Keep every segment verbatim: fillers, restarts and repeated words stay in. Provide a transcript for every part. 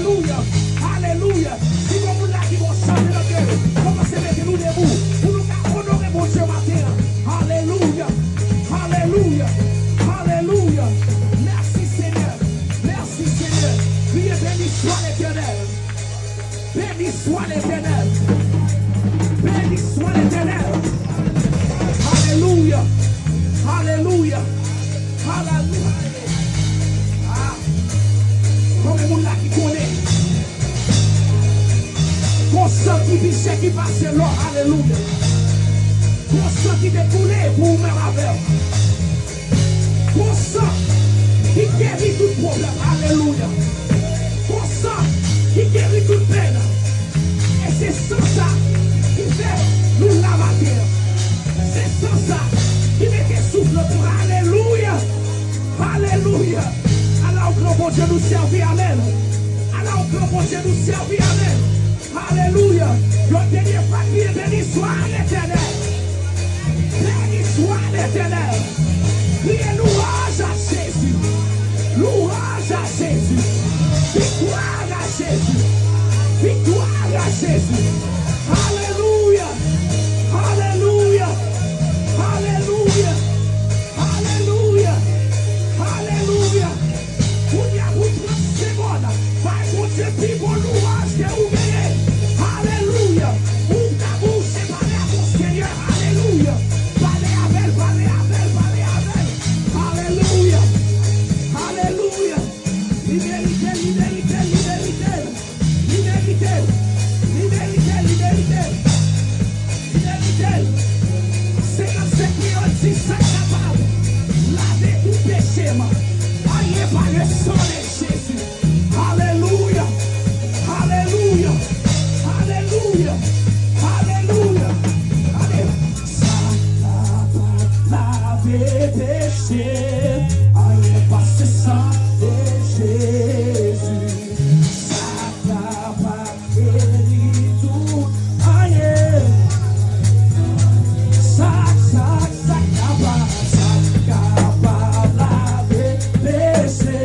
Alelouya, alelouya. Si gon moun la ki gon chante nan kè yo, kòmanse mete nou debou pou nou ka onore Bondye maten an. Alelouya, alelouya, alelouya. Mèsi Senyè, mèsi Senyè. Kriye: Béni soit l'Éternel. Béni soit l'Éternel. Béni soit l'Éternel. Alelouya, alelouya, alelouya. Ah, konbyen moun la ki konnen? Gon san ki pi chè ki pase lò. Alelouya. Gon san ki te koule pou ou menm avè m. Gon san ki geri tout pwoblèm. Alelouya. Gon san ki geri tout pèn. E se san sa ki fè nou la maten an. Se san sa ki mete souf nan nou. Alelouya. Alelouya. Ala yon gran Bondye nou sèvi, amèn. Ala yon gran Bondye nou sèvi, amèn. Alelouya. Yon dènye fwa, kriye: Béni soit l'Éternel. Béni soit l'Éternel. Kriye: Louange à Jésus. Louange à Jésus. Viktwa a Jésus. Viktwa a Jésus. Alelouya. Alelouya. Alelouya. Alelouya. Alelouya. Kounye a, pou trant segond, bay Bondye pi bon louanj ke ou genyen. Alelouya. Ouvri bouch e pale avèk Senyè. Alelouya. Pale avè l, pale avè l, pale avè l. Alelouya. Alelouya. Li merite l, li merite l, li merite l. Li merite l. Li merite l, li merite l. Li merite l. Senkannsenk mil di sa kapab lave tout peche m. Anyen pa le sang de Jésus. Alelouya. Alelouya. Alelouya. Alelouya. Alelouya. Sa kapab lave peche, anyen pa se san de Jezi. Sa kapab geri tout, anyen. Sa, sa, sa kapab, sa kapab lave peche.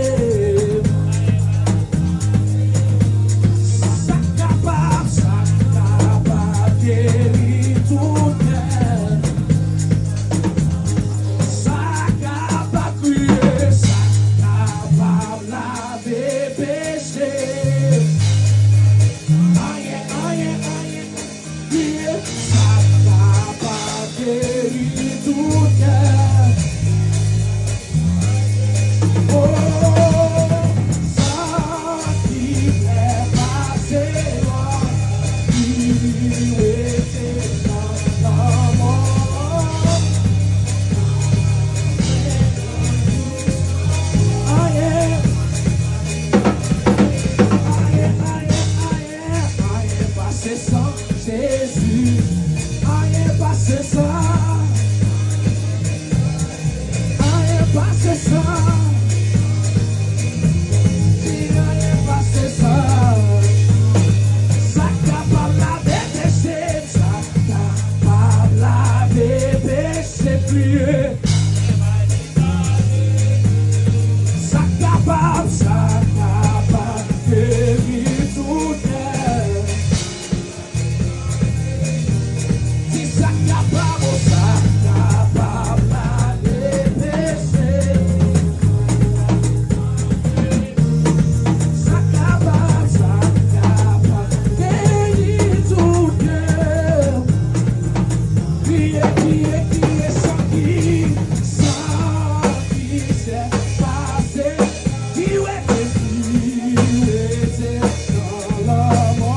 Sa kapab, sa kapab geri tout kè. Sa kapab kriye, sa kapab lave peche. Anyen, anyen, anyen. Kriye, sa kapab geri tout kè. Oh, sa ki fè pase lòt, ki rete nan lanmò. Anyen, anyen, anyen, anyen, anyen pa se san Jezi, anyen pa se sa. Anyen pa se sa. Di anyen pa se sa. Sa kapab lave peche, sa kapab lave peche, kriye. Sa kapab, sa kapab geri tout kè. Di sa kapab, oh, sa kapab lave peche. Sa kapab, sa kapab geri tout kè. Kriye, kriye, kriye, san ki, san ki fè pase. Ki rete, ki rete nan lanmò.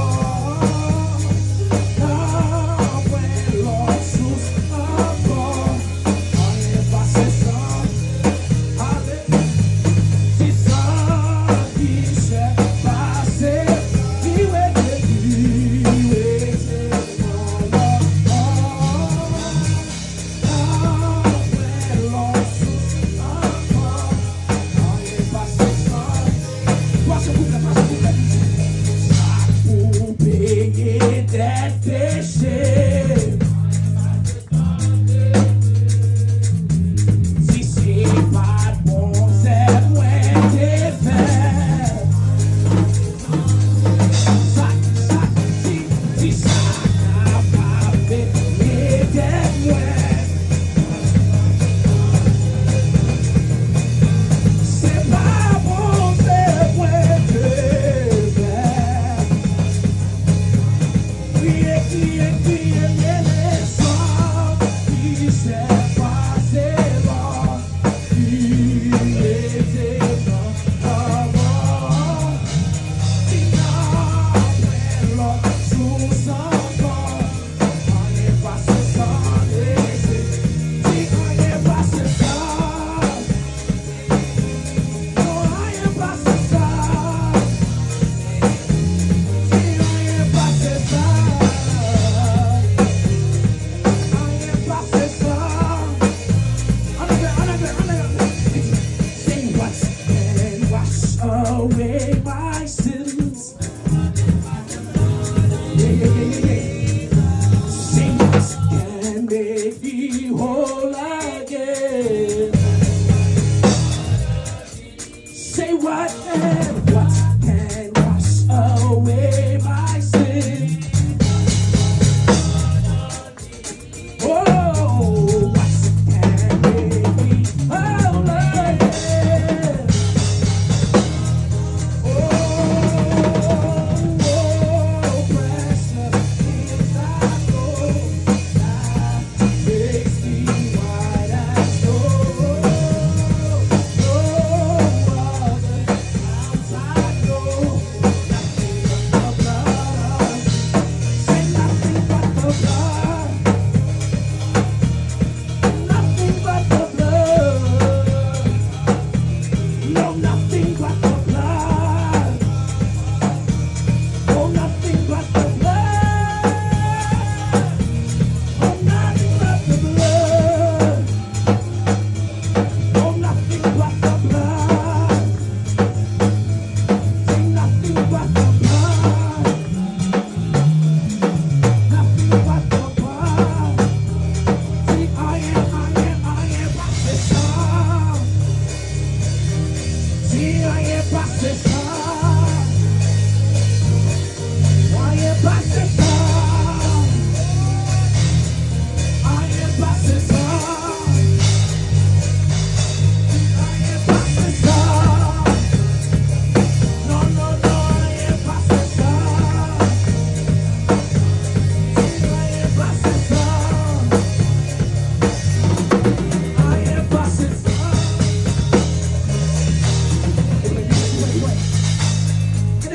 Anpwen lòt sous ankò. Anyen pa se san. Ale. Di san ki fè pase. Ki rete, ki rete nan lanmò. Sa pou peye dèt peche. Si se pa t bon zèv mwen te fè.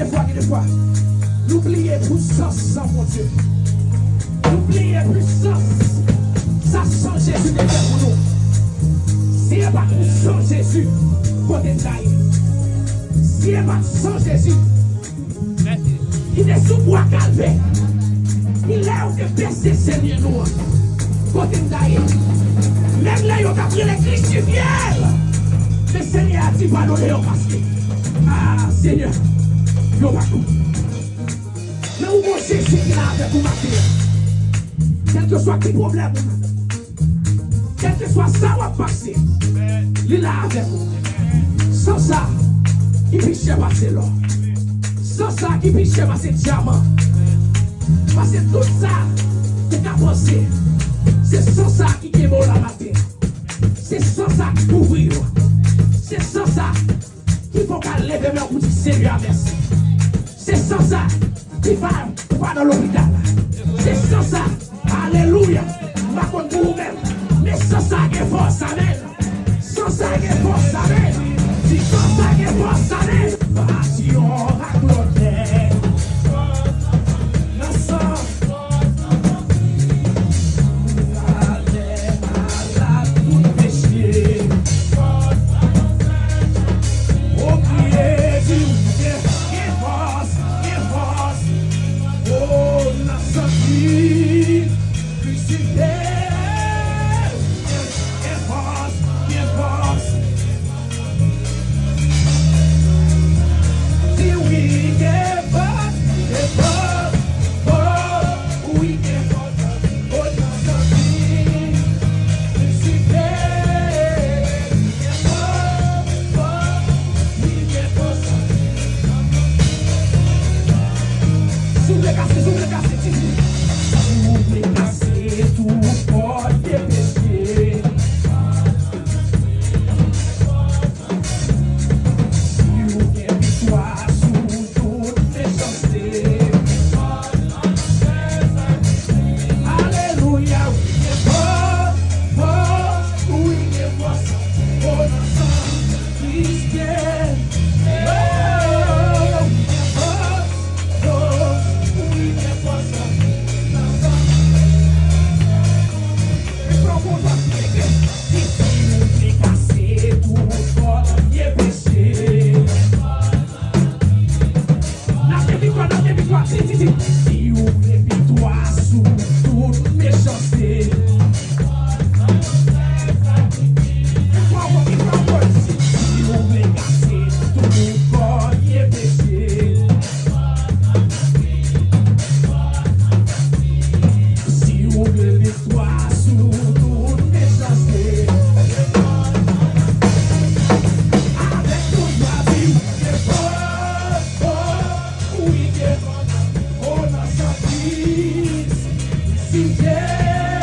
Fwa ki defwa, nou bliye pwisans san Bondye. Nou bliye pwisans sa san Jezi te fè pou nou. Si e pa t pou san Jezi, kote n ta ye? Si e pa t san Jezi ki te sou bwa Kalvè, ki lè yo te pèse Senyè nou an, kote n ta ye? Menm lè yo t ap rele krisifye l, men Senyè a di padone yo paske, ah, Senyè, yo pa konn. Men ou gon Jezi ki la avèk ou maten an. Kèlkeswa ki pwoblèm ou, kèlkeswa sa w ap pase, li la avèk ou. San sa ki pi chè pase lò. San sa ki pi chè pase dyaman. Pase tout sa ou ka panse. Se san sa ki kenbe w la maten. Se san sa ki kouvri w. Se san sa ki fè w ka leve men w pou di Senyè a mèsi. Se san sa ki fè w pa nan lopital. Se san sa, alelouya, m pa konn pou ou menm, men san sa gen fòs, amèn. San sa gen fòs, amèn. Di san sa gen fòs, amèn. Pasyon ak lòtèy. Nan san. Atè, malad, tout peche. O, kriye, di, gen, gen fòs, gen fòs. O, nan san Kris. Gen fòs, gen fòs. Di wi, gen fòs, gen fòs. O, wi, gen fòs. O, nan san Kris. Gen fòs, fòs. Wi, gen fòs. Si w vle kase, si w vle kase, di, di. Si w vle kase tout pòt de peche. Si w gen viktwa sou tout mechanste. Alelouya, wi, gen fòs, fòs, wi, gen fòs. O, nan san Kris gen. O, wi, gen fòs, fòs, wi, gen fòs. Nan san Kris gen. Li pran kontwòl. Si w vle kase tout pòt de peche. N ap gen viktwa, n ap gen viktwa. Di, di, di. Si w vle viktwa sou tout mechanste. Viktwa ankò, viktwa ankò. Si, si w vle kase tout kòdye peche. Si w vle viktwa sou tout mechanste. Avèk tout bwa di w, gen fòs, fòs, wi, gen fòs, o, nan san Kris, si gen.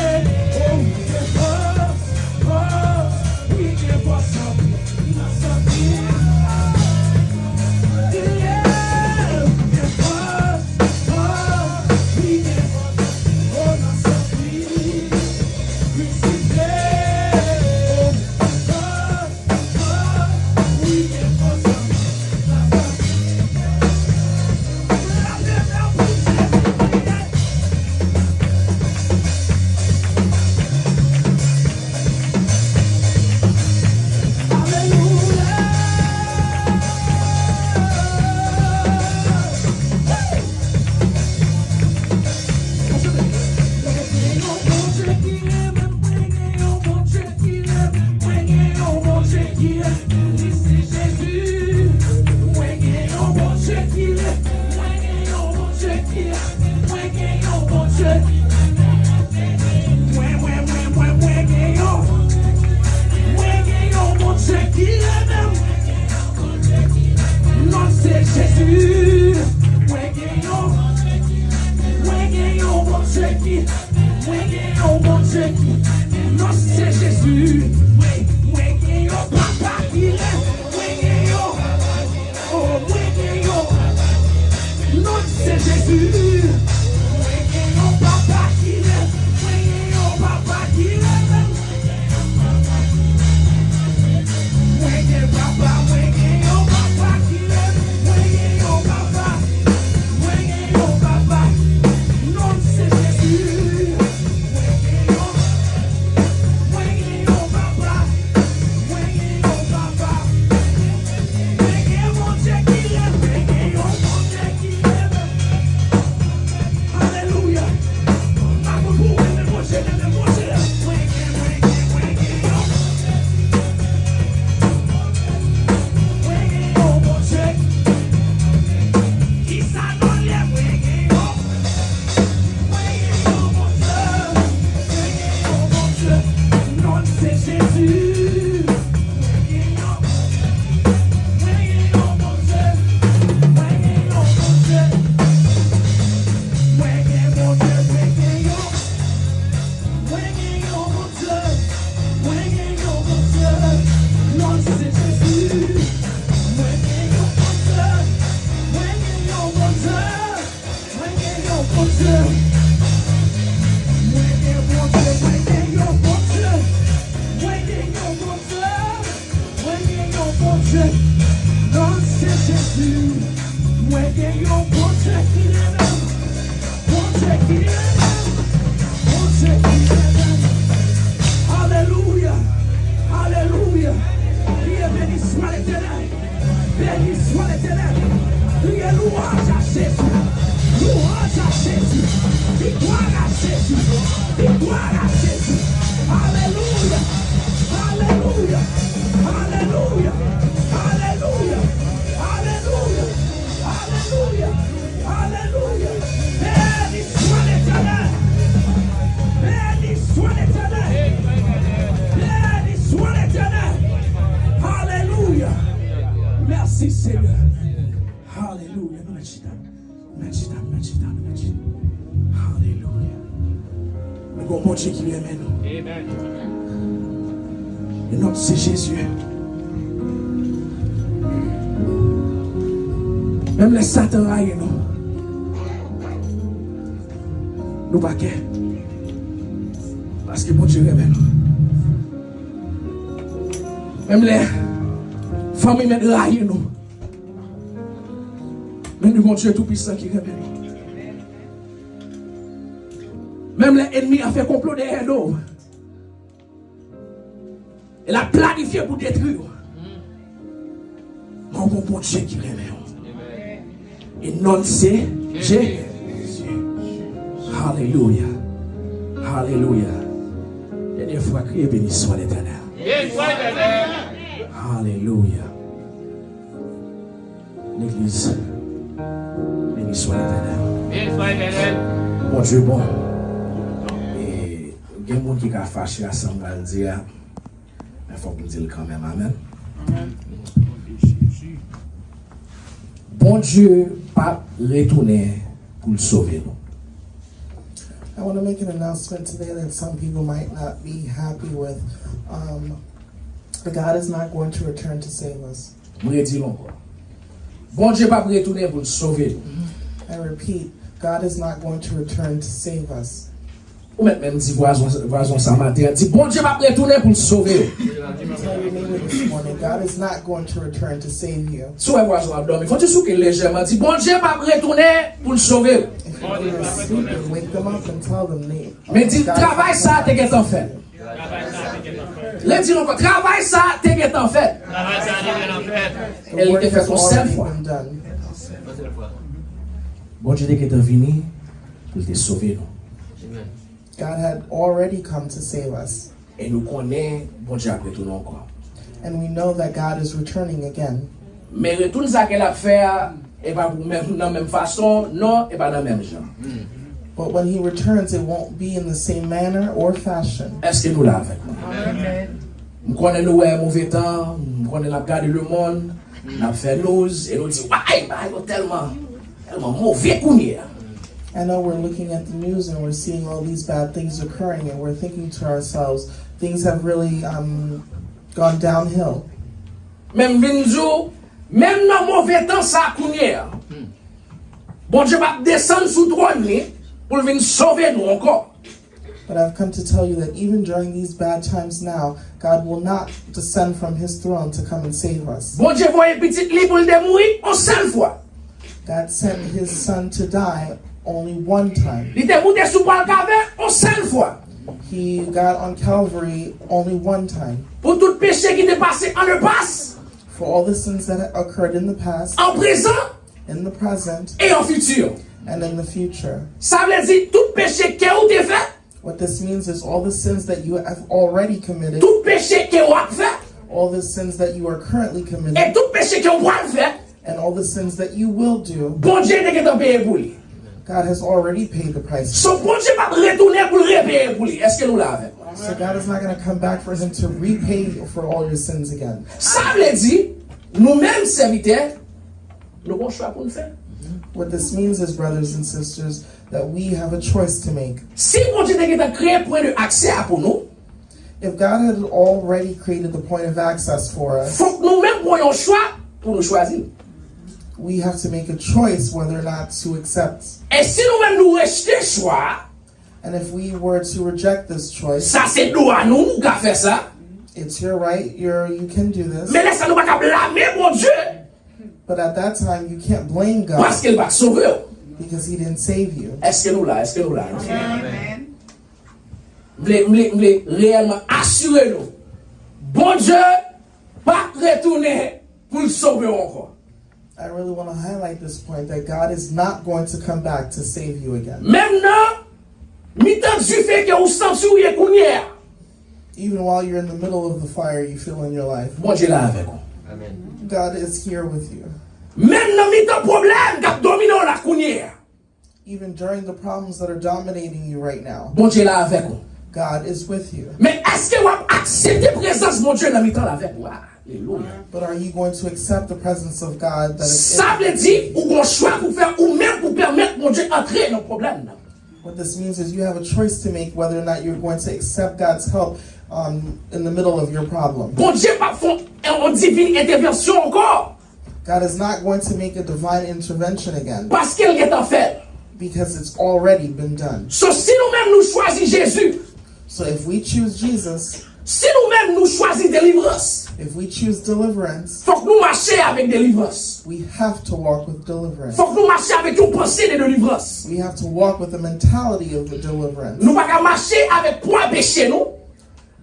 Louange à Jésus. Victoire à Jésus. Victoire à Jésus. Alléluia. Alléluia. Alléluia. Alléluia. Alléluia. Alléluia. Alléluia. Béni soit l'Éternel. Béni soit l'Éternel. Béni soit l'Éternel. Alléluia. Merci Seigneur. Alelouya. Nou mèt chita. Nou mèt chita, nou mèt chita, nou mèt chita. Alelouya. Nou gon Bondye ki renmen nou. Amen. E non se Jezi. Menm lè Satan rayi nou, nou pa kè. Paske Bondye renmen nou. Menm lè fanmi mèt rayi nou, men nou gon Dye toupisan ki renmen nou. Menm lè ènmi an fè konplo dèyè do w, e l ap planifye pou detwi w, men w gon Bondye ki renmen w. E non l se Jezi. Alelouya. Alelouya. Dènye fwa, kriye, béni soit l'Éternel. Alelouya. Legliz, béni soit l'Éternel. Bondye bon. E gen moun ki ka fache a sa m pral di a, men fòk m di l kanmenm. Amèn. Bondye p ap retounen pou l sove nou. I want to make an announcement today that some people might not be happy with. Um, God is not going to return to save us. M redi l ankò. Bondye p ap retounen pou l sove nou. I repeat, God is not going to return to save us. Ou mèt menm di vwazon, vwazon sa maten an, di, Bondye p ap retounen pou l sove w. Tell your neighbor this morning, God is not going to return to save you. Si w wè vwazon w ap dòmi, fò w ti souke l lejèman, di, Bondye p ap retounen pou l sove w. If your neighbor is sleeping, wake them up and tell them, neighbor. Men di l, travay sa a te gentan fèt. Redi l ankò, travay sa a te gentan fèt. E li te fèt yon sèl fwa. Bondye te gentan vini pou l te sove nou. God had already come to save us. E nou konnen Bondye ap retounen ankò. And we know that God is returning again. Men retoun sa ke l ap fè a, e pa pou menm, nan menm fason, non, e pa nan menm jan. But when he returns, it won't be in the same manner or fashion. Èske nou la avèk mwen? Amen. M konnen nou wè move tan, m konnen n ap gade lemonn, n ap fè news, e nou di, way, bagay yo tèlman, tèlman move kounye a. I know we're looking at the news and we're seeing all these bad things occurring, and we're thinking to ourselves, things have really, um, gone downhill. Men m vin di w, menm nan move tan sa a kounye a, Bondye p ap desann sou twòn li pou l vin sove nou ankò. But I've come to tell you that even during these bad times now, God will not descend from his throne to come and save us. Bondye voye pitit li pou l te mouri yon sèl fwa. God sent his son to die only one time. Li te moute sou bwa Kalvè yon sèl fwa. He got on Calvary only one time. Pou tout peche ki te pase an le passé, For all the sins that occurred in the past, an prezan in the present, e an fiti. And in the future. Sa vle di tout peche ke w te fè, What this means is all the sins that you have already committed, tout peche ke w ap fè, all the sins that you are currently committing, e tout peche ke w pral fè, and all the sins that you will do, Bondye te gentan peye pou li. God has already paid the price. So Bondye p ap retounen pou l repeye pou li. Èske nou la avè m? So God is not going to come back for him to repay for all your sins again. Sa vle di, nou menm sèvitè, nou gon chwa pou n fè. What this means is, brothers and sisters, that we have a choice to make. Si Bondye te gentan kreye pwen de aksè a pou nou, If God had already created the point of access for us, fòk nou menm pran yon chwa pou nou chwazi l. We have to make a choice whether or not to accept. E si nou menm nou rejte chwa a, And if we were to reject this choice, sa se dwa nou, nou ka fè sa. It's your right, you're, you can do this. Men lè sa nou pa ka blame Bondye. But at that time, you can't blame God. Paske l pa t sove w. Because he didn't save you. Èske nou la? Èske nou la? Amen. M vle, m vle, m vle reyèlman asire nou, Bondye p ap retounen pou l sove w ankò. I really want to highlight this point that God is not going to come back to save you again. Menm nan mitan dife ke ou santi w ye kounye a, Even while you're in the middle of the fire you feel in your life, Bondye la avèk ou. God is here with you. Menm nan mitan pwoblèm k ap domine w la kounye a, Even during the problems that are dominating you right now, Bondye la avèk ou. God is with you. Men èske w ap aksepte prezans Bondye nan mitan l avèk ou? Alelouya. But are you going to accept the presence of God that is in Sa vle di ou gon chwa pou fè ou menm pou pèmèt Bondye antre nan pwoblèm nan. What this means is you have a choice to make whether or not you're going to accept God's help um, in the middle of your problem. Bondye p ap fè yon divin entèvansyon ankò. God is not going to make a divine intervention again Paske l gentan fè l. because it's already been done. So si nou menm nou chwazi Jezi, So if we choose Jesus, si nou menm nou chwazi delivrans, if we choose deliverance, fòk nou mache avèk delivrans. We have to walk with deliverance. Fòk nou mache avèk yon panse de delivrans. We have to walk with a mentality of the deliverance. Nou pa ka mache avèk pwa peche nou.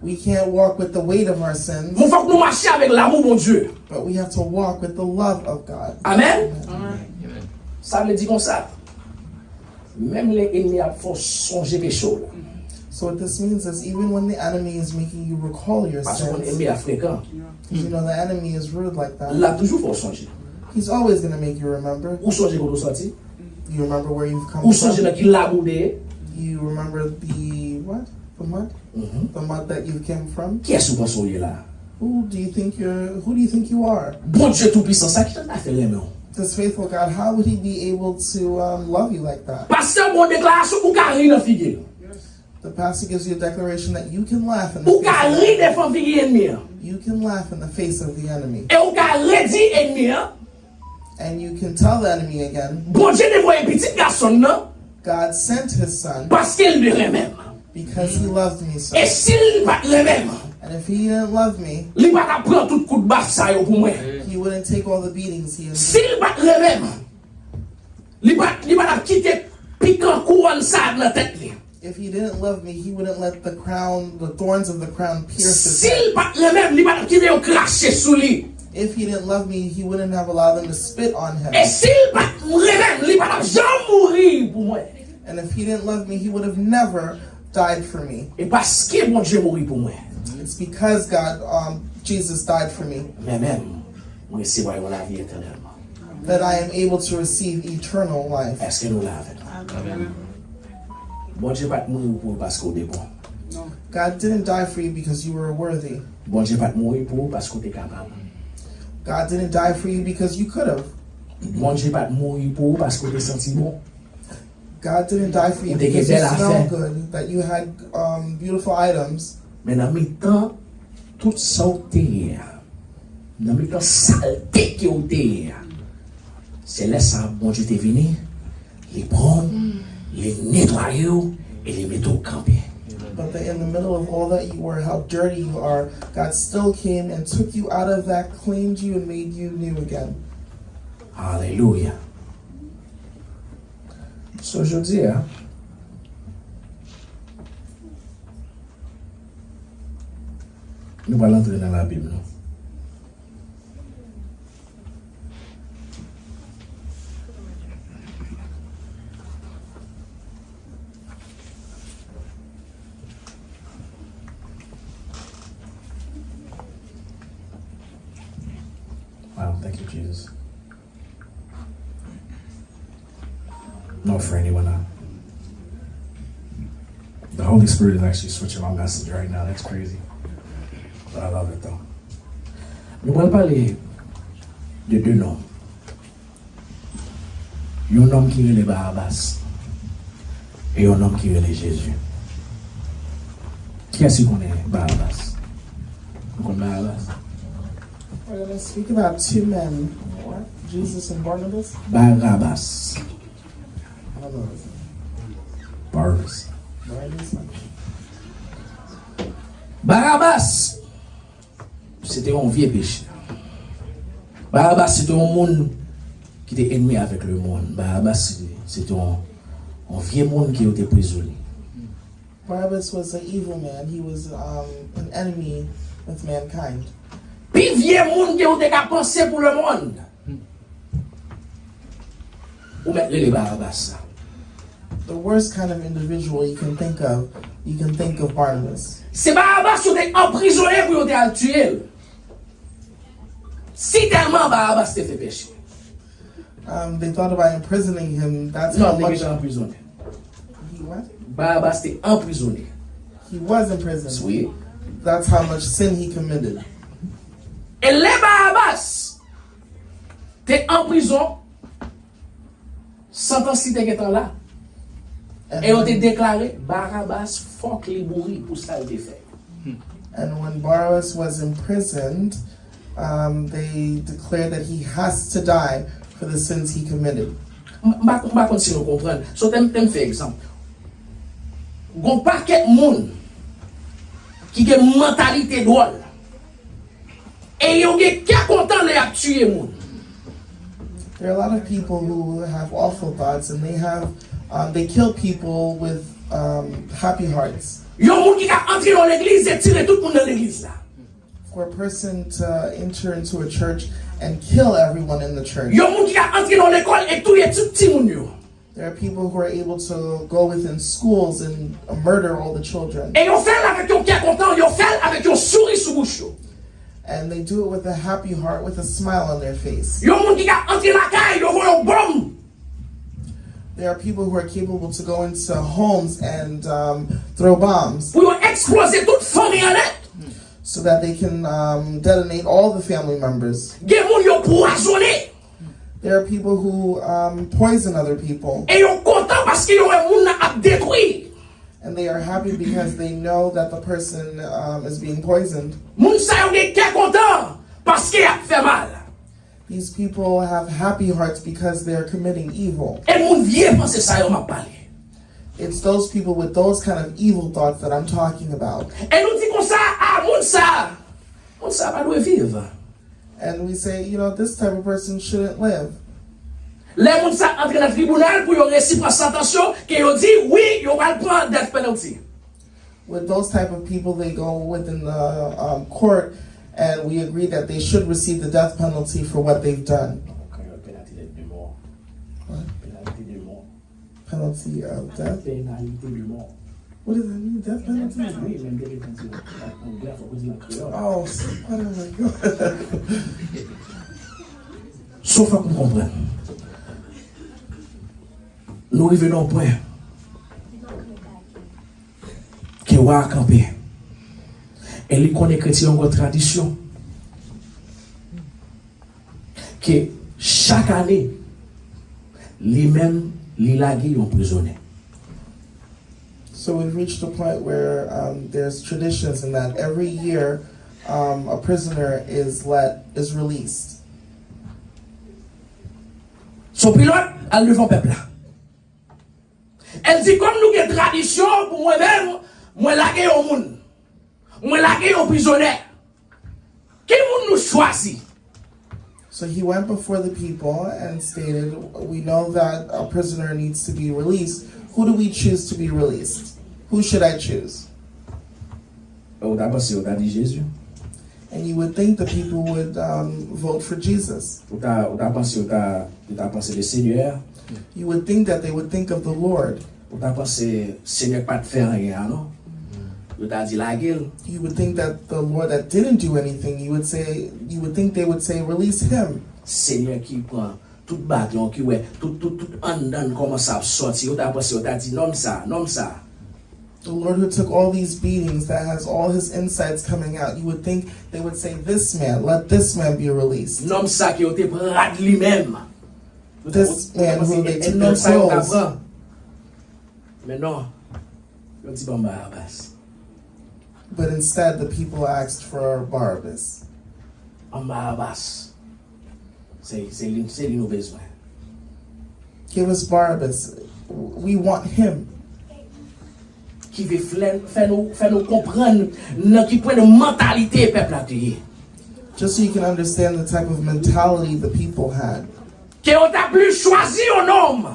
We can't walk with the weight of our sins, Men fòk nou mache avèk lanmou Bondye. But we have to walk with the love of God. Amèn. Sa vle di konsa, menm lè ènmi a ap fè w sonje peche w la, So what this means is even when the enemy is making you recall your paske w konn sins, ènmi a frekan, because you know the enemy is rude like l that, ap toujou fè w sonje. He's always going to make you remember. Ou sonje kote w sòti? You remember where you've come Ou sonje from? nan ki labou w te ye? You remember the what? The mud? The mud that you came from? Kiyès ou panse w ye la? Who do you think you're who do you think you are? Bondye Toupisan, sa ki jan l ta fè renmen w? This faithful God, how would he be able to um, love you like that? Pastè, bon deklarasyon, ou ka ri nan figi l. The pastor gives you a declaration that you can laugh in the Ou face ka of the ri enemy. devan figi ènmi an. You can laugh in the face of the enemy. E ou ka redi ènmi an. And you can tell the enemy again, Bondye te voye pitit gason l nan God sent his son paske l te renmen m. because he loved me so. E si l pa t renmen m, And if he didn't love me, li pa t ap pran tout kout baf sa yo pou mwen. he wouldn't take all the beatings he Si endured. l pa t renmen m, li pa t, li pa t ap kite pikan kouwòn sa a nan tèt li. If he didn't love me, he wouldn't let the crown, the thorns of the crown pierce his Si head. l pa t renmen m, li pa t ap kite yo krache sou li. If he didn't love me, he wouldn't have allowed them to spit on him. E si l pa t renmen m, li pa t ap janm mouri pou mwen. And if he didn't love me, he would have never died for me. E paske Bondye mouri pou mwen. It's because God, um, Jesus died for me. Mwen menm, mwen resevwa yon lavi etènèlman. that I am able to receive eternal life. Èske nou la avèk mwen? Bondye pa t mouri pou ou paske w te bon. God didn't die for you because you were worthy. Bondye pa t mouri pou ou paske w te kapab. God didn't die for you because you could have. Bondye pa t mouri pou ou paske w te santi bon. God didn't die for you because you smelled good, that you had um, beautiful items. Men nan mitan tout sa w te ye a, nan mitan salte ke w te ye a, se lè sa a Bondye te vini, li pran w, li netwaye w, e li mete w kanpe. But the, in the middle of all that you were, how dirty you are, God still came and took you out of that, cleaned you, and made you new again. Alelouya. So, jodi a, nou pral antre nan Labib nou. Wow, thank you, Jesus. No, friend, it went out. The Holy Spirit is actually switching my message right now. That's crazy. But I love it, though. Nou pral pale de de nonm. Yon nonm ki rele Barabas e yon nonm ki rele Jezi. Kiyès ki konnen Barabas? Ou konn Barabas? We're going to speak about two men, Jesus and Barnabas. Barabas. Barabas. Barabas. Barabas. Se te yon vye peche. Barabas se te yon moun ki te enmi avèk lemonn. Barabas se te, se te yon, yon vye moun ke yo te prizone. Barabbas was an evil man. He was um, an enemy with mankind. Pi vye moun ke ou te ka panse pou lemonn. Ou mèt rele Barabas sa. The worst kind of individual you can think of, you can think of Barnabas. Se Barabas yo te anprizonnen pou yo te al tiye l. Si tèlman Barabas te fè peche. Um, they thought about imprisoning him. That's how Non, li te much. gentan anprizonnen. He what? Barabas te anprizonnen. He was in prison. Wi. That's how much sin he committed. E lè Barabas te an prizon, santans li te gentan la. E yo te deklare Barabas fòk li mouri pou sa l te fè. And when Barabbas was imprisoned, um, they declared that he has to die for the sins he committed. M m pa m pa konn si nou konprann. So, tè m tè m fè egzanp. Gon pakèt moun ki gen mantalite dwòl. E yo gen kè kontan lè y ap tiye moun. There are a lot of people who have awful thoughts and they have, um, they kill people with um, happy hearts. Yon moun ki ka antre nan legliz e tire tout moun nan legliz la. For a person to enter into a church and kill everyone in the church. Yon moun ki ka antre nan lekòl e touye tout timoun yo. There are people who are able to go within schools and murder all the children. E yo fè l avèk yon kè kontan, yo fè l avèk yon souri sou bouch yo. And they do it with a happy heart, with a smile on their face. Yon moun ki ka antre lakay, yo voye yon bòm. There are people who are capable to go into homes and um, throw bombs Pou yo eksploze tout fanmi an nèt. So that they can um, detonate all the family members. Gen moun yo pwazonnen. There are people who um, poison other people, E yo kontan paske yo wè moun nan ap detwi. And they are happy because they know that the person um, is being poisoned. Moun sa yo gen kè kontan paske y ap fè mal. These people have happy hearts because they are committing evil. E moun vye panse sa yo m ap pale. It's those people with those kind of evil thoughts that I'm talking about. E nou di konsa, a moun sa, moun sa pa dwe viv. And we say, you know, this type of person shouldn't live. Lè moun sa antre nan tribinal pou yo resi pran santans yo, ke yo di wi, yo pral pran death penalty. With those type of people, they go within the um, court, and we agree that they should receive the death penalty for what they've done. Kreyòl, penalty de mò. What? Penalty de mò. Penalty of death? Penalite de mò. What does that mean? Death penalty? Wi, men m te gen tan di l an anglè, fòk ou di l an kreyòl. Oh, so, oh my God. So fòk nou konprann. Nou rive nan yon pwen ke wa a kanpe. E li konnen ke se yon gwo tradisyon. Ke chak ane, li menm, li lage yon prizonè. So we've reached a point where um, there's traditions in that every year um, a prisoner is let is released. So Pilot al devan pèp la. El di, kòm nou gen tradisyon pou mwen menm, mwen lage yon moun. Mwen lage yon prizonè. Ki moun nou chwazi? So he went before the people and stated, we know that a prisoner needs to be released. Who do we choose to be released? Who should I choose? Ou ta panse yo ta di Jezi. And you would think the people would um, vote for Jesus. Ou ta ou ta panse yo ta yo ta panse de Senyè a. You would think that they would think of the Lord. Ou ta panse Senyè pa t fè anyen a non. Yo ta di lage l. You would think that the Lord that didn't do anything, you would say, you would think they would say, release him. Senyè ki pran tout baton ki wè tout tout tout anndan kòmanse ap sòti. Yo ta panse yo ta di nonm sa, nonm sa. The Lord who took all these beatings, that has all his insides coming out, you would think they would say, this man, let this man be released. Nonm sa ke yo te pran rad li menm. This man who they took Nonm their sa yo ta clothes. Pran. Men non, yo di ban Barabas. But instead, the people asked for Barabbas. Ban Barabas. Se se li se li nou bezwen. Give us Barabbas. We want him. Ki vle fè nou fè nou konprann nan ki pwen de mantalite pèp la te ye. Just so you can understand the type of mentality the people had. Ke yo ta pli chwazi yon nonm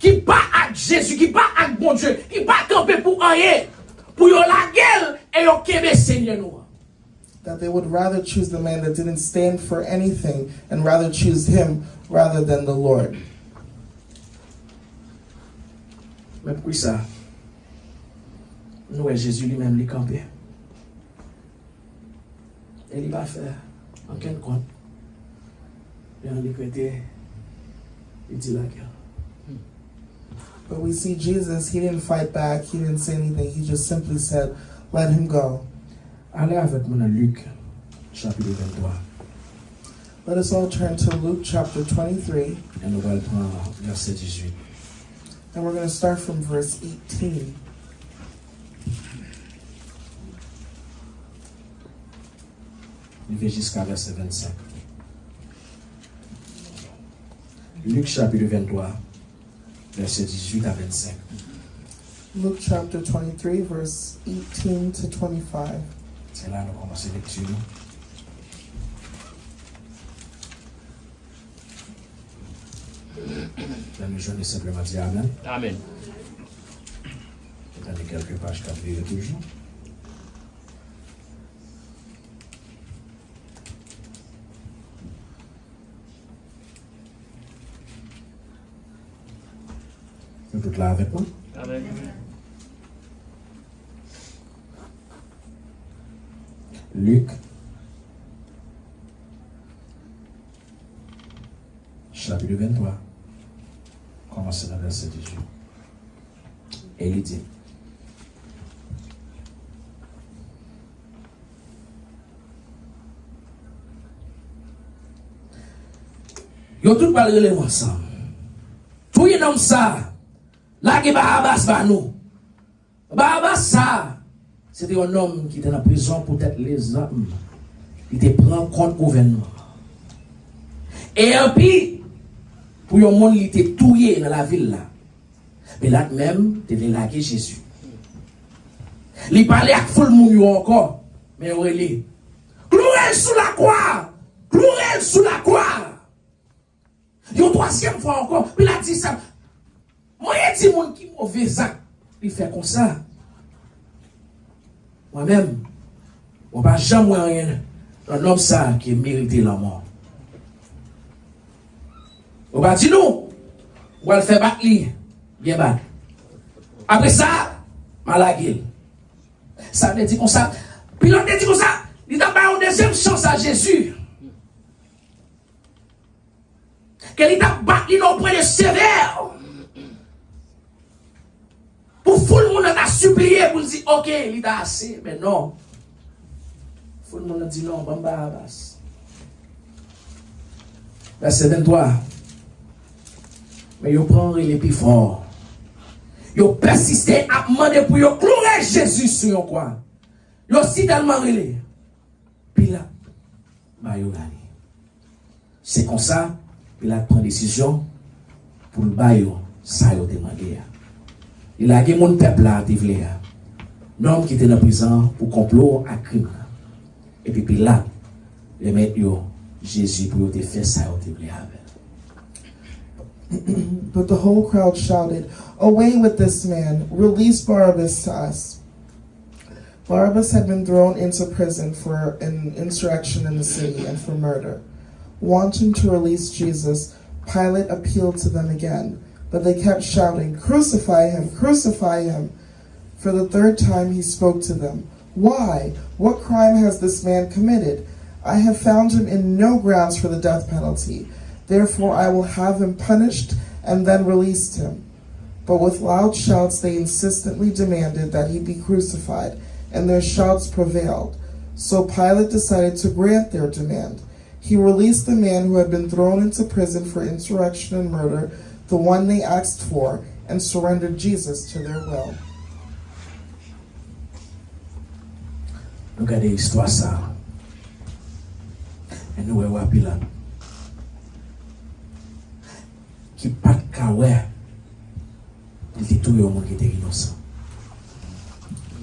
ki pa ak Jezi, ki pa ak Bondye, ki pa kanpe pou anyen, pou yo lage l e yo kenbe Senyè nou an. That they would rather choose the man that didn't stand for anything and rather choose him rather than the Lord. Men poukisa nou wè Jezi li menm li kanpe? E li pa fè ankenn kont. Li annik rete, li di lage l. But we see Jesus, he didn't fight back, he didn't say anything, he just simply said, "Let him go." Ale avèk mwen nan Lik, chapit venntwa. Let us all turn to Luke chapter twenty-three. E nou pral pran vèsè dizuit. And we're going to start from verse eighteen. Rive jiska vèsè vennsenk. Lik chapit venntwa, vèsè dizuit a vennsenk. Luke chapter twenty-three, verse eighteen to twenty-five. Se la nou kòmanse lekti nou. Lè nou jwenn li, senpleman di amèn. Amèn. Ou tande kèlke paj k ap vire toujou. Nou tout la avèk mwen? Amèn. Lik, chapit venntwa, kòmanse nan vèsè dizuit. E li di, yo tout pral rele m ansanm, "Touye nonm sa a! Lage Barabas ba nou!" Barabas sa a, se te yon nonm ki te nan prizon poutèt lezam li te pran kont gouvènman an. E enpi pou yon moun li te touye nan lavil la. Pilat menm te vle lage Jezi. Li pale ak foul moun yo ankò, men yo rele, "Kloure l sou lakwa! Kloure l sou lakwa!" Yon twazyèm fwa ankò, Pilat di sa, "Mwen di moun ki move zak li fè konsa. Mwen menm, mwen pa janm wè anyen nan nonm sa a ki merite lanmò. Ou pa di nou, ou al fè bat li, byen bat. Apre sa, m a lage l." Sa vle di konsa, Pilat te di konsa, li t ap bay yon dezyèm chans a Jezi. Ke li t ap bat li nan yon pwen de sevè. Pou foul moun nan ta sipliye pou l di, "Oke, li ta ase." Men non. Foul moun nan di, "Non, ban m Barabas." Vèsè venntwa. Men yo pran rele pi fò. Yo pèsiste ap mande pou yo kloure Jezi sou yon kwa. Yo si tèlman rele, Pilat ba yo rale. Se konsa, Pilat pran desizyon pou l ba yo sa yo te mande a. Li lage moun pèp la te vle a, nonm ki te nan prizon pou konplo ak krim nan. Epi Pilat remèt yo Jezi pou yo te fè sa yo te vle avè l. But the whole crowd shouted, "Away with this man! Release Barabbas to us!" Barabbas had been thrown into prison for an insurrection in the city and for murder. Wanting to release Jesus, Pilate appealed to them again, but they kept shouting, "Crucify him! Crucify him!" For the third time he spoke to them. "Why? What crime has this man committed? I have found him in no grounds for the death penalty. Therefore, I will have him punished and then release him." But with loud shouts, they insistently demanded that he be crucified, and their shouts prevailed. So Pilate decided to grant their demand. He released the man who had been thrown into prison for insurrection and murder, the one they asked for, and surrendered Jesus to their will. Nou gade istwa sa a. E nou wè wa Pilat ki pa t ka wè li te touye yon moun ki te inosan.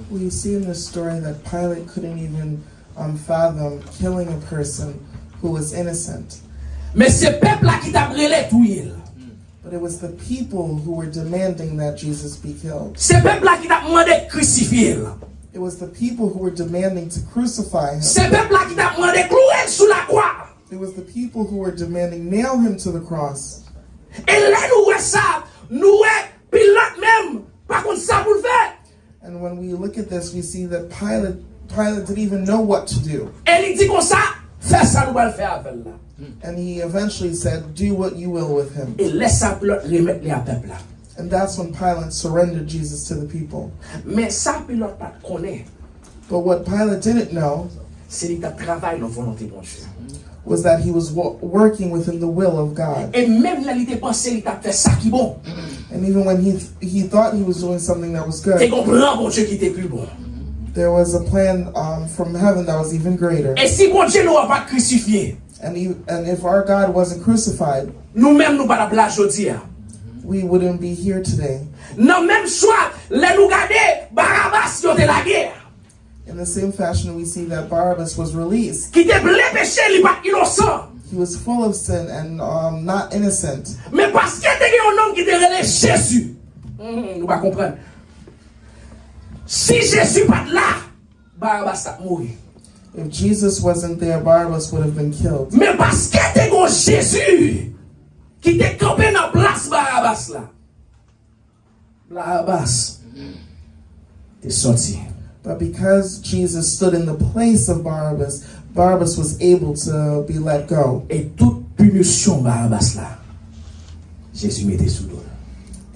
We see in this story that Pilate couldn't even, um, fathom killing a person who was innocent. Men se pèp la ki t ap rele touye l. But it was the people who were demanding that Jesus be killed. Se pèp la ki t ap mande krisifye l. It was the people who were demanding to crucify him. Se pèp la ki t ap mande kloure l sou lakwa. It was the people who were demanding nail him to the cross. E lè nou wè sa, nou wè Pilat menm When we look at this, we see that Pilate, Pilate didn't even know what to do. E li di konsa, fè sa nou pral fè avè l la. And he eventually said, "Do what you will with him." E lè sa Pilate remèt li a pèp la. And that's when Pilate surrendered Jesus to the people. Men sa Pilate pa t konnen. But what Pilate didn't know Se li t ap travay nan volonte Bondye. Was that he was wo- working within the will of God. E menm lè li te panse li t ap fè sa ki bon, And even when he, he thought he was doing something that was good, te gon plan Bondye ki te pi bon. There was a plan, um, from heaven that was even greater. E si Bondye nou an pa t krisifye, And, he, and if our God wasn't crucified, nou menm nou pa t ap la jodi a. We wouldn't be here today. Nan menm chwa, lè nou gade Barabas yo te lage a, In the same fashion, we see that Barabbas was released. Ki te plen peche, li pa t inosan. He was full of sin and, um, not innocent. Men paske te gen yon nonm ki te rele Jezi. Hmm, nou pa konprann. Si Jezi pa t la, Barabas t ap mouri. If Jesus wasn't there, Barabbas would have been killed. Men paske te gen yon Jezi ki te kanpe nan plas Barabas la, Barabas te sòti. But because Jesus stood in the place of Barabbas, Barabbas was able to be let go. E tout pinisyon Barabas la, Jezi mete sou do l.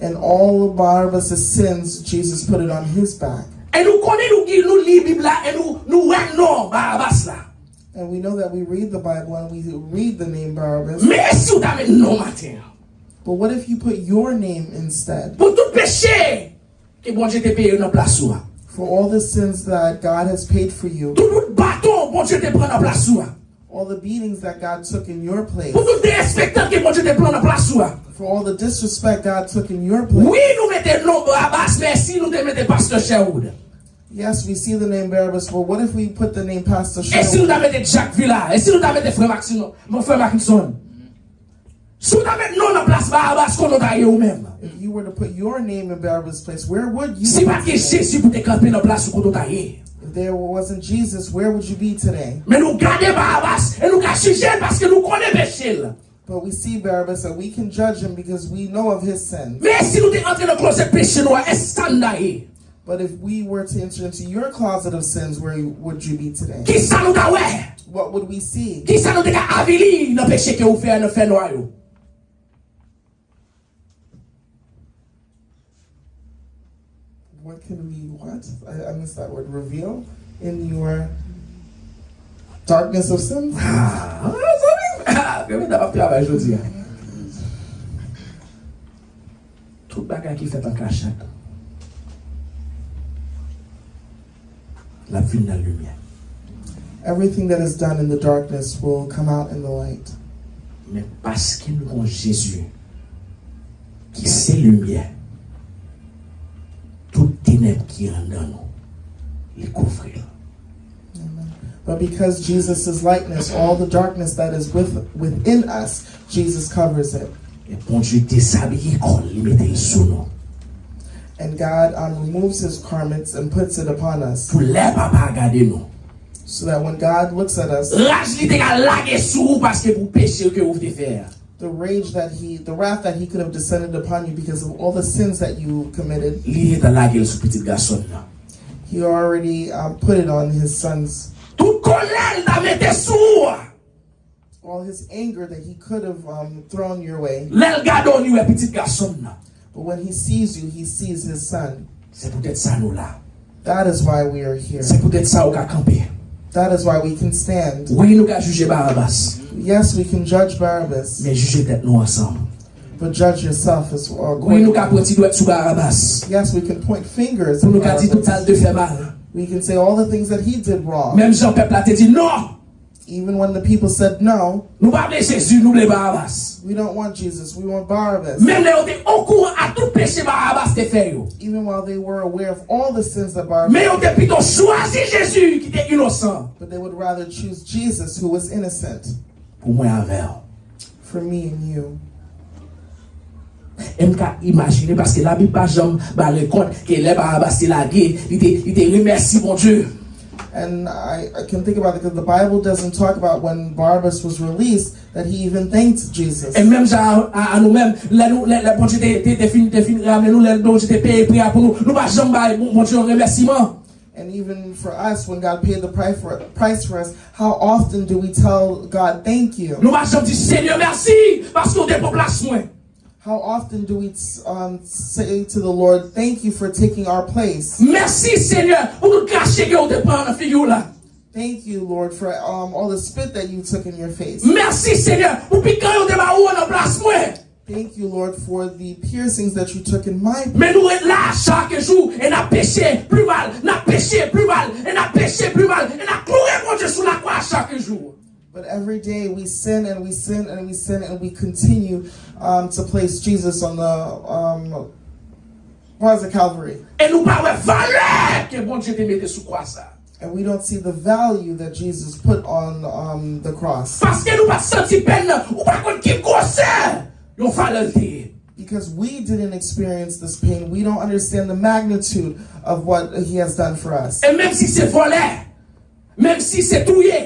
And all of Barabbas' sins, Jesus put it on his back. E nou konnen, nou, nou li Bib la e nou, nou wè non Barabas la. And we know that we read the Bible and we read the name Barabbas. Men e si w ta met non maten an? But what if you put your name instead? Pou tout peche ke Bondye te peye nan plas ou a. For all the sins that God has paid for you. Tout wout baton Bondye te pran nan plas ou a. All the beatings that God took in your place. Pou tout derespektan ke Bondye te pran nan plas ou a. For all the disrespect God took in your place. Wi, nou mete non Barabas, men si nou te mete Pastè Sherwood? Yes, we see the name Barabbas, but what if we put the name Pastor Sherwood? E si nou ta mete Jack Villa? E si nou ta mete frè Maxino, mon frè Maxon? Si w ta met non nan plas Barabas, kote w ta ye ou menm? If you were to put your name in Barabbas' place, where would you be today? Si pa t gen Jezi pou te kanpe nan plas ou, kote w ta ye? If there wasn't Jesus, where would you be today? Men nou gade Barabas e nou ka jije l paske nou konnen peche l. But we see Barabbas and we can judge him because we know of his sins. Men si nou te antre nan klozèt peche nou a, èske sa n ta ye? But if we were to enter into your closet of sins, where you- would you be today? Kisa nou ta wè? What would we see? Kisa nou te ka avili nan peche ke ou fè nan fènwa yo? What can we, what? I, I missed that word. Reveal in your darkness of sins? Ah, zanmi, ah, zanmi, n ap travay jodi a. Tout bagay ki fèt an kachèt, l ap vin nan limyè. Everything that is done in the darkness will come out in the light. Men paske nou gen Jezi ki se limyè, tout tenèb ki anndan nou, li kouvri l. Amen. But because Jesus is lightness, all the darkness that is with, within us, Jesus covers it. E Bondye dezabiye kò l, li mete l sou nou. And God, um, removes his garments and puts it upon us. Pou lè Papa a gade nou, so that when God looks at us, raj li te ka lage sou ou paske pou peche ke ou te fè a, the rage that he, the wrath that he could have descended upon you because of all the sins that you committed, li gentan lage l sou pitit gason l nan. He already, um, put it on his sons. Tout kòlè l ta mete sou ou a, all his anger that he could have, um, thrown your way. Lè l gade w, li wè pitit gason l nan. But when he sees you, he sees his son. Se poutèt sa nou la. That is why we are here. Se poutèt sa ou ka kanpe. That is why we can stand. Wi, nou ka jije Barabas. Yes, we can judge Barabbas. Men jije tèt nou ansanm. But judge yourself as well. Wi, nou ka pran ti dwèt sou Barabas. Yes, we can point fingers at Barabbas. Pou nou ka di tout sa l te fè mal. We can say all the things that he did wrong. Menm jan pèp la te di non. Even when the people said no, nou pa vle Jezi, nou vle Barabas. We don't want Jesus, we want Barabbas. Menm lè yo te okouran a tout peche Barabas te fè yo. Even while they were aware of all the sins that Barabbas, men yo te pito chwazi Jezi ki te inosan. But they would rather choose Jesus, who was innocent. Pou mwen avè w. For me and you. E m ka imajine, paske Labib pa janm bare kont ke lè Barabas te lage, li te, li te remèsye Bondye. And I, I can think about it because the Bible doesn't talk about when Barabbas was released, that he even thanked Jesus. E menm jan a, a, a nou menm, lè nou, lè, lè Bondye te, te, te fin, te fin raple nou, lè Bondye te peye pri a pou nou, nou pa janm bay Bon- Bondye yon remèsiman. And even for us, when God paid the price for, price for us, how often do we tell God thank you? Nou pa janm di, Senyè, mèsi, paske w te pran plas mwen. How often do we um, say to the Lord, "Thank you for taking our place"? Mèsi, Senyè, pou tout krache ke w te pran nan figi w la. Thank you, Lord, for um, all the spit that you took in your face. Mèsi, Senyè, pou pikan yo te ba ou nan plas mwen. Thank you, Lord, for the piercings that you took in my place. Men nou ret la chak jou e n ap peche pli mal, n ap peche pli mal, e n ap peche pli mal, e n ap kloure Bondye sou lakwa chak jou. But every day we sin and we sin and we sin and we continue um, to place Jesus on the um, cross of Calvary. E nou pa wè valè ke Bondye te mete sou kwa sa. And we don't see the value that Jesus put on um, the cross. Paske nou pa t santi pèn nan, ou pa konn ki gwosè yon valè l te ye. Because we didn't experience this pain, we don't understand the magnitude of what he has done for us. E menm si se vòlè, menm si se touye,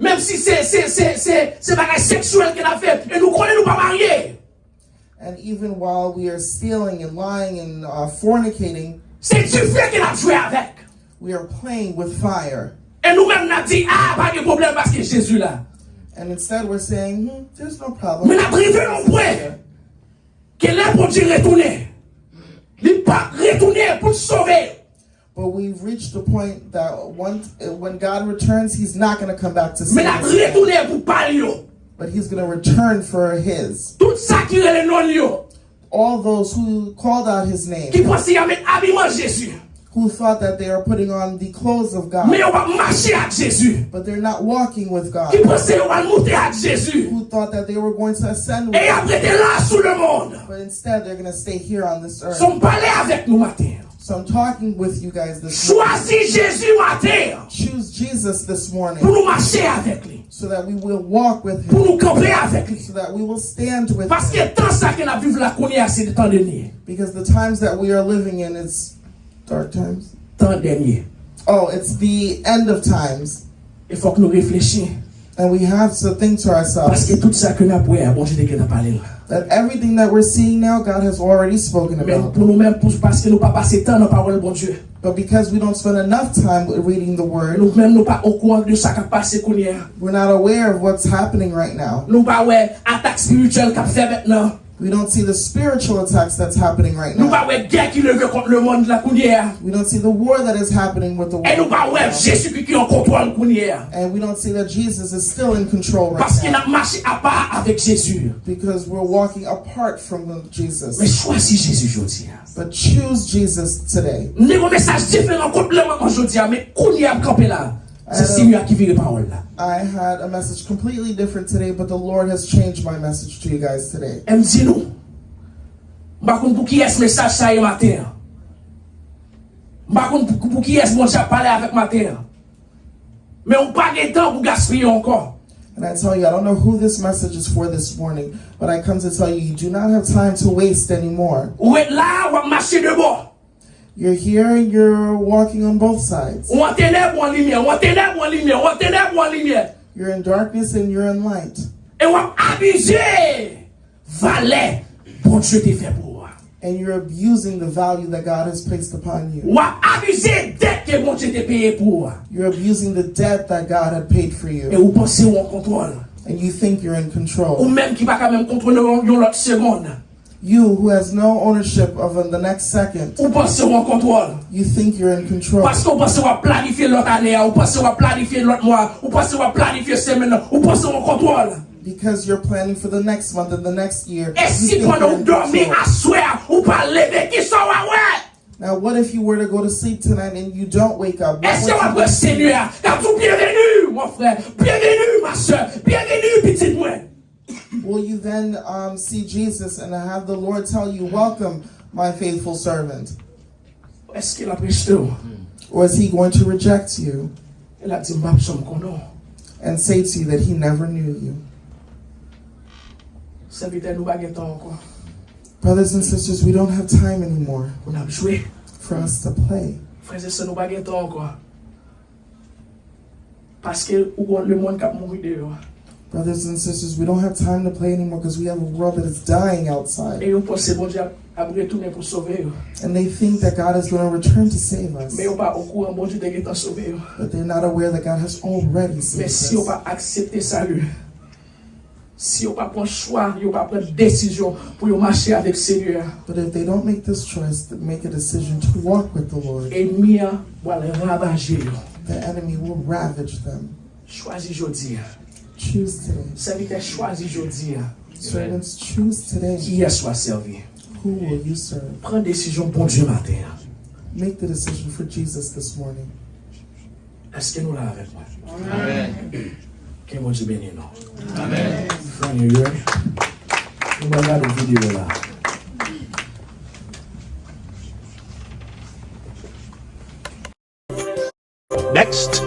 menm si se, se, se, se, se bagay seksyèl ke n ap fè, e nou konnen nou pa marye. And even while we are stealing and lying and uh, fornicating, Se dife ke n ap jwe avèk. We are playing with fire. E nou menm n ap di, a, pa gen pwoblèm paske Jezi la. And instead we're saying, hmm, there's no problem. Men n ap rive nan yon pwen ke lè Bondye retounen, li p ap retounen pou l sove. But we've reached the point that one, when God returns, he's not going to come back to save Men l ap us. Retounen pou pa l yo. But he's going to return for his. Tout sa ki rele non l yo. All those who called out his name, Ki panse y ap met abiman Jezi. Who thought that they are putting on the clothes of God, Men yo p ap mache ak Jezi. But they're not walking with God, Ki panse yo pral moute ak Jezi. Who thought that they were going to ascend with E y ap God, rete la sou lemonn. But instead they're going to stay here on this earth. So m pale avèk nou maten. So I'm talking with you guys this morning. Chwazi Jezi maten. Choose Jesus this morning. Pou nou mache avèk li. So that we will walk with Pou him. Nou kanpe avèk li. So that we will stand with Paske him. Tan sa ke n ap viv la kounye a se tan dènye. Because the times that we are living in is dark times. Tan dènye. Oh, it's the end of times. E fòk nou reflechi. And we have to think to ourselves. Paske tout sa ke n ap wè a, Bondye te gentan pale l. That everything that we're seeing now, God has already spoken Men about. Pou nou menm, pou, paske nou pa pase tan nan pawòl Bondye. But because we don't spend enough time with reading the word, Nou menm nou pa okouran de sa k ap pase kounye a. We're not aware of what's happening right now. Nou pa wè atak espirityèl k ap fè mentnan. We don't see the spiritual attacks that's happening right now. Nou pa wè gè ki leve kont lemonn la kounye a. We don't see the war that is happening with the world. E nou pa wè Jezikri ki an kontwòl kounye a. And we don't see that Jesus is still in control right Paske n now. Ap mache apa avèk Jezi. Because we're walking apart from Jesus. Men chwazi Jezi jodi a. But choose Jesus today. M te gen yon mesaj diferan kont lemonn jodi a, men kounye a m kanpe la. Se Senyè a ki vire pawòl la. I had a message completely different today, but the Lord has changed my message to you guys today. E m di nou, m pa konn pou kiyès mesaj sa ye maten an. M pa konn pou, pou kiyès Bondye ap pale avèk maten an. Men ou pa gen tan pou gaspiye ankò. And I tell you, I don't know who this message is for this morning, but I come to tell you, you do not have time to waste anymore. Ou ret la, w ap mache de bò. You're here, you're walking on both sides. Ou an tenèb, ou an limyè, ou an tenèb, ou an limyè, ou an tenèb, ou an limyè. You're in darkness and you're in light. E w ap abize valè Bondye te fè pou ou a. And you're abusing the value that God has placed upon you. W ap abize dèt ke Bondye te peye pou ou a. You're abusing the debt that God had paid for E you. Ou panse w an kontwòl. And you think you're in Ou control. Menm ki pa ka menm kontwole yon, yon lòt segonn. You who has no ownership of the next second, Ou panse w an kontwòl. You think you're in control. Paske w panse w ap planifye lòt ane a, ou panse w ap planifye lòt mwa, ou panse w ap planifye semèn nan, ou panse w an kontwòl. Because you're planning for the next month and the next year. E si pandan w dòmi aswè a, ou pa leve, kisa w a wè? Now, what if you were to go to sleep tonight and you don't wake up? What Èske w ap wè would you Senyè a k ap di w byenveni, mon frè, byenveni, ma sè, byenveni, pitit mwen? Will you then um, see Jesus and have the Lord tell you, "Welcome, my faithful servant"? Èske l ap rejte w? Or is he going to reject you E l ap di, "M p ap janm konnen w." and say to you that he never knew you? Sèvitè, nou pa gen tan ankò. Brothers and sisters, we don't have time anymore Pou n ap jwe. For us to play. Frè e sè, nou pa gen tan ankò. Paske ou konn lemonn k ap mouri deyò a. Brothers and sisters, we don't have time to play anymore because we have a world that is dying outside. E yo panse Bondye ap, ap retounen pou sove yo. And they think that God is going to return to save us. Men yo pa okouran Bondye te gentan sove yo. But they're not aware that God has already saved us. Men si yo pa aksepte sali, si yo pa pran chwa, yo pa pran desizyon pou yo mache avèk Senyè a, But if they don't make this choice, to make a decision to walk with the Lord, enmi an pral ravaje yo. The enemy will ravage them. Chwazi jodi a. Choose today. Sèvitè, chwazi jodi a. Servants, choose today. Kiyès w a sèvi? Who will you serve? Pran desizyon Bondye maten an. Make the decision for Jesus this morning. Èske nou la avèk mwen? Amèn. Ke Bondye beni nou. Amèn. Frè yo, nou pral gade videyo la. Next.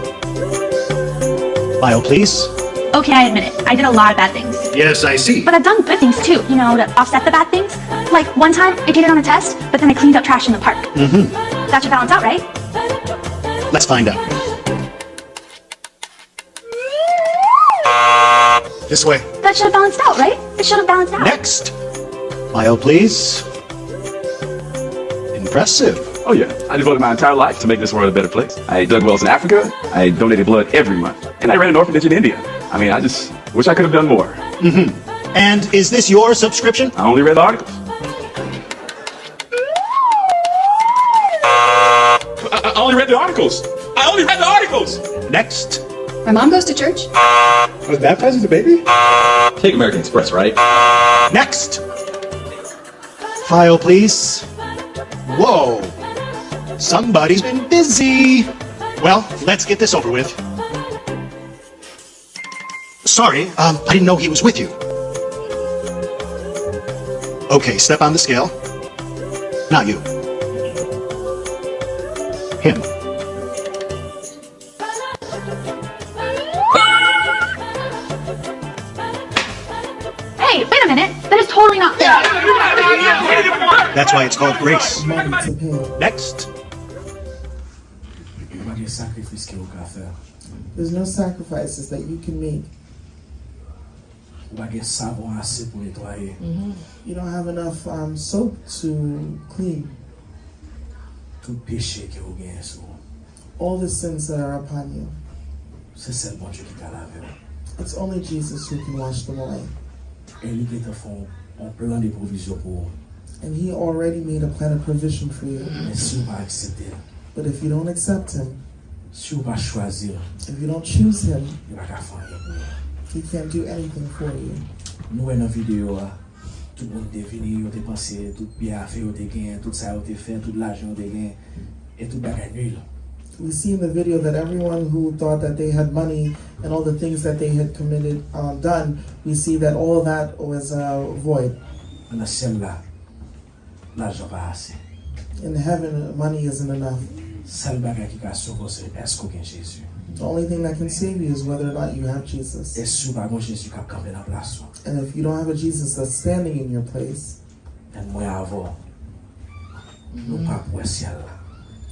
Smile, please. Okay, I admit it. I did a lot of bad things. Yes, I see. But I've done good things too, you know, to offset the bad things. Like one time, I did it on a test, but then I cleaned up trash in the park. Mm-hmm. That should balance out, right? Let's find out. This way. That should have balanced out, right? It should have balanced out. Next. Smile, please. Impressive. Oh, yeah. I devoted my entire life to make this world a better place. I dug wells in Africa. I donated blood every month. And I ran an orphanage in India. I mean, I just wish I could have done more. Mm-hmm. And is this your subscription? I only read the articles. I, I, I only read the articles. I only read the articles. Next. My mom goes to church. I was baptized as a baby. Take American Express, right? Next. File, please. Whoa. Somebody's been busy. Well, let's get this over with. Sorry, um, I didn't know he was with you. Okay, step on the scale. Not you. Him. Hey, wait a minute. That is totally not fair. That's why it's called grace. Money to pay. Next. Pa gen sakrifis ke ou ka fè. There's no sacrifices that you can make. Ou pa gen savon ase pou netwaye. You don't have enough, um, soap to clean. Tout peche ke ou genyen sou ou. All the sins that are upon you. Se sèl Bondye ki ka lave w. It's only Jesus who can wash them away. E li gentan fè yon, yon plan de pwovizyon pou ou. And he already made a plan of provision for you. Men si w pa aksepte l, But if you don't accept him, si w pa chwazi l, if you don't choose him, li pa ka fè anyen pou ou. He can't do anything for you. Nou wè nan videyo a, tout moun te vini, yo te panse tout byen afè yo te genyen, tout sa yo te fè, tout lajan yo te genyen, e tout bagay nil. We see in the video that everyone who thought that they had money and all the things that they had committed, um, done, we see that all that was, uh, void. Nan syèl la, lajan pa ase. In heaven, money isn't enough. Sèl bagay ki ka sove w se èske w gen Jezi. The only thing that can save you is whether or not you have Jesus. E si w pa gen Jezi k ap kanpe nan plas ou? And if you don't have a Jesus that's standing in your place, then mwen avè w, nou p ap wè syèl la.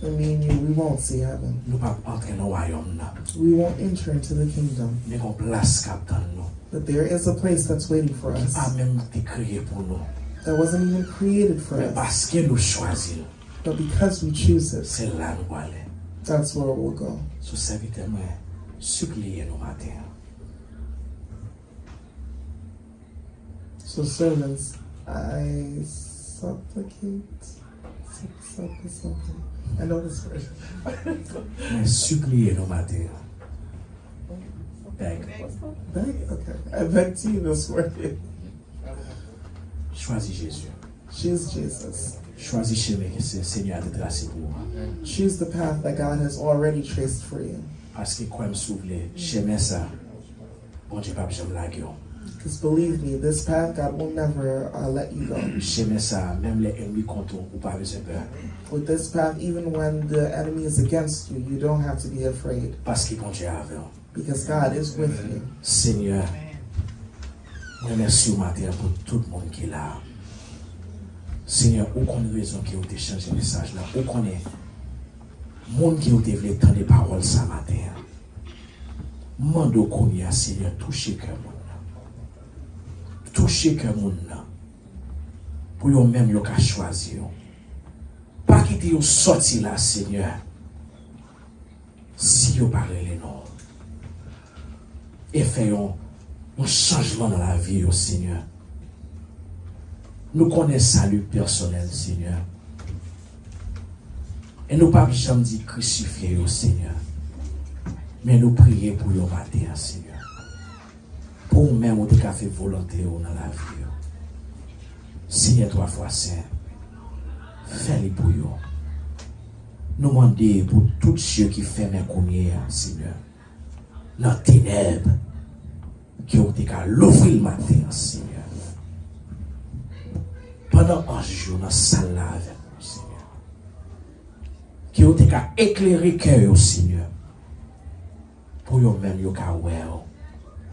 Then me and you, we won't see heaven. Nou p ap antre nan wayòm nan. We won't enter into the kingdom. Men gon plas k ap tann nou. But there is a place that's waiting for us. Ki pa menm te kreye pou nou. That wasn't even created for us. Men paske nou chwazi l, But because we choose it, se la nou prale. That's where we'll go. So, sèvitè mwen, sipliye nou maten an. So, servants, I supplicate, sup-, sup-, something. I know this word. Mwen sipliye nou maten an. Beg. Beg? Okay. I beg to you this morning. Chwazi Jezi. Choose Jesus. Chwazi chemen ke se, Senyè a te trase pou ou an. Choose the path that God has already traced for you. Paske kwè m si w vle, chemen sa, Bondye p ap janm lage w. Because believe me, this path, God will never, uh, let you go. Chemen sa, menm lè ènmi kont ou, ou pa bezwen pè. With this path, even when the enemy is against you, you don't have to be afraid. Paske Bondye avè w. Because God is with you. Senyè, mwen remèsye w maten an pou tout moun ki la. Senyè, ou konn rezon ke w te chanje mesaj la. Ou konnen moun ke w te vle tande pawòl sa maten an. M mande w kounye a, Senyè, touche kè moun. touche kè moun nan, pou yo menm yo ka chwazi yo. Pa kite yo sòti la, Senyè, si yo pa rele non w. E fè yon, yon chanjman nan lavi yo, Senyè. Nou konnen sali pèsonèl, Senyè. E nou p ap janm di krisifye yo, Senyè. Men nou priye pou yo maten an, Senyè. Pou ou menm, ou te ka fè volonte ou nan lavi yo. Senyè twa fwa sen, fè li pou yo. Nou mande pou tout je ki fèmen kounye a, Senyè, nan tenèb, ke ou te ka louvri l maten an, Senyè. Pandan anj yo nan sal la avèk nou, Senyè, ke ou te ka eklere kè yo, Senyè, pou yo menm yo ka wè w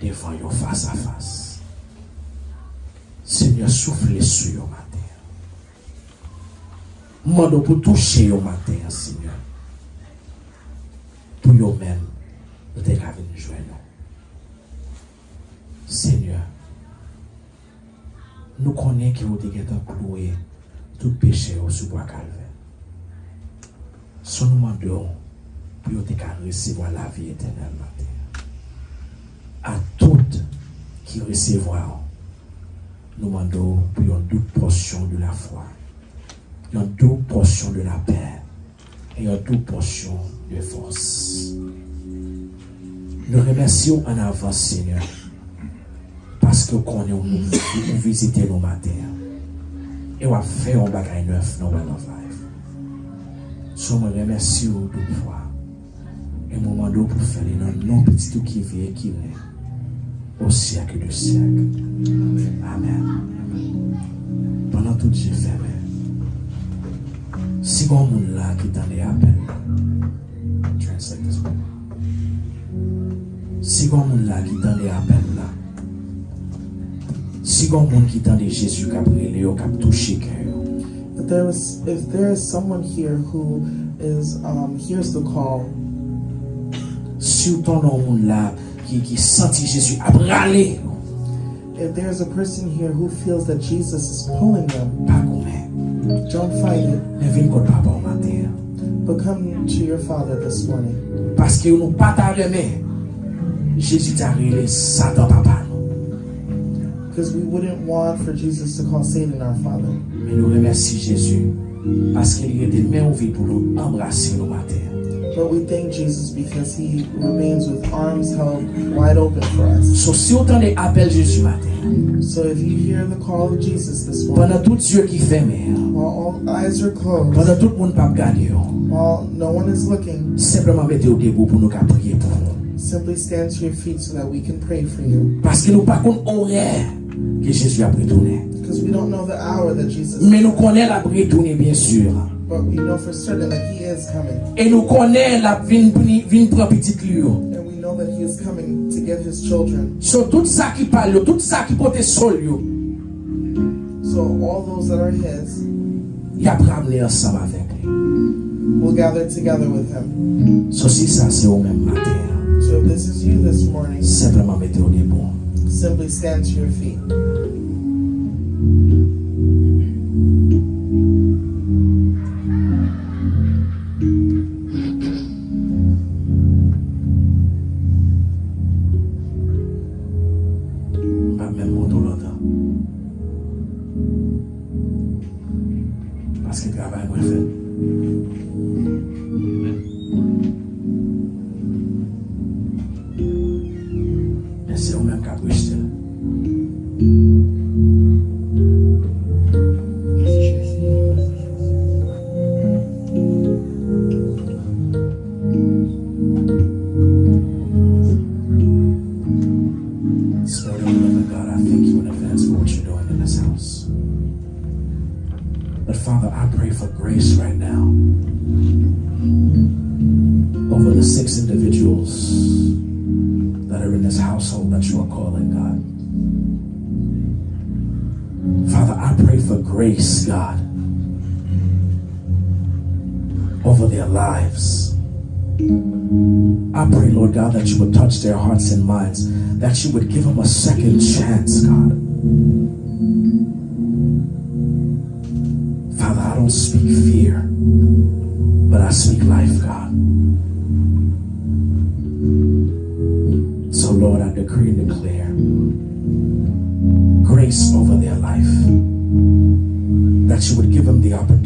devan yo fas a fas. Senyè, soufle sou yo maten an. M mande w pou touche yo maten an, Senyè. Pou yo menm, yo te ka vin jwenn ou. Senyè, nou konnen ke ou te gentan klouwe tout peche yo sou bwa Kalvè. So nou mande w pou yo te ka resevwa lavi etènèl maten an. A tout ki resevwa w, nou mande w pou yon doub pòsyon de lafwa, yon doub pòsyon de lapè, e yon doub pòsyon de fòs. Nou remèsye w an avans, Senyè, paske w konnen w, nou, ou vizite nou maten an. E w ap fè yon bagay nèf nan Well of Life. So mwen remèsye w doub fwa. E mwen mande w pou fè li nan non pitit ou ki viv e ki règne au siècle des siècles. Amèn. Pandan tout je fèmen, si gon moun la ki tande apèl la, translate this for me. Si gon moun la ki tande apèl la, si gon moun ki tande Jezi k ap rele yo, k ap touche kè yo, If there was, if there is someone here who is, um, hears the call, si w tande yon moun la ki, ki santi Jezi ap rale yo, if there's a person here who feels that Jesus is pulling them, pa goumen, don't fight it, men vin kot Papa w maten an, but come to your Father this morning. Paske nou pa ta renmen Jezi ta rele Satan papa nou. Because we wouldn't want for Jesus to call Satan our father. Men nou remèsye Jezi, paske li rete men ouvri pou nou anbrase nou maten an. But we thank Jesus because he remains with arms held wide open for us. So, si w tande apèl Jezi maten an, So if you hear the call of Jesus this morning, pandan tout je ki fèmen an, while all eyes are closed, pandan tout moun p ap gade yo, while no one is looking, senpleman mete w debou pou nou ka priye pou ou. Simply stand to your feet so that we can pray for you. Paske nou pa konn orè ke Jezi ap retounen. Because we don't know the hour that Jesus Men nou konnen l ap retounen, byen si. But we know for certain that he is coming. E nou konnen l ap vin, vin pran pitit li yo. And we know that he is coming to get his children. So, tout sa ki pa l yo, tout sa ki pote so l yo, So all those that are his y ap ramne ansanm avèk li. Will gather together with him. So, si sa se ou menm maten an, So if this is you this morning, senpleman mete w debou. Simply stand to your feet. M p ap menm montre w lontan. Paske travay mwen fèt. Men se ou menm k ap rejte l. Spirit of the living God, I thank you in advance for what you're doing in this house. But Father, I pray for grace right now over the six individuals that are in this household that you are calling, God. Father, I pray for grace, God, over their lives. I pray, Lord God, that you would touch their hearts and minds, that you would give them a second chance, God. Father, I don't speak fear, but I speak life, God. So, Lord, I decree and declare grace over their life, that you would give them the opportunity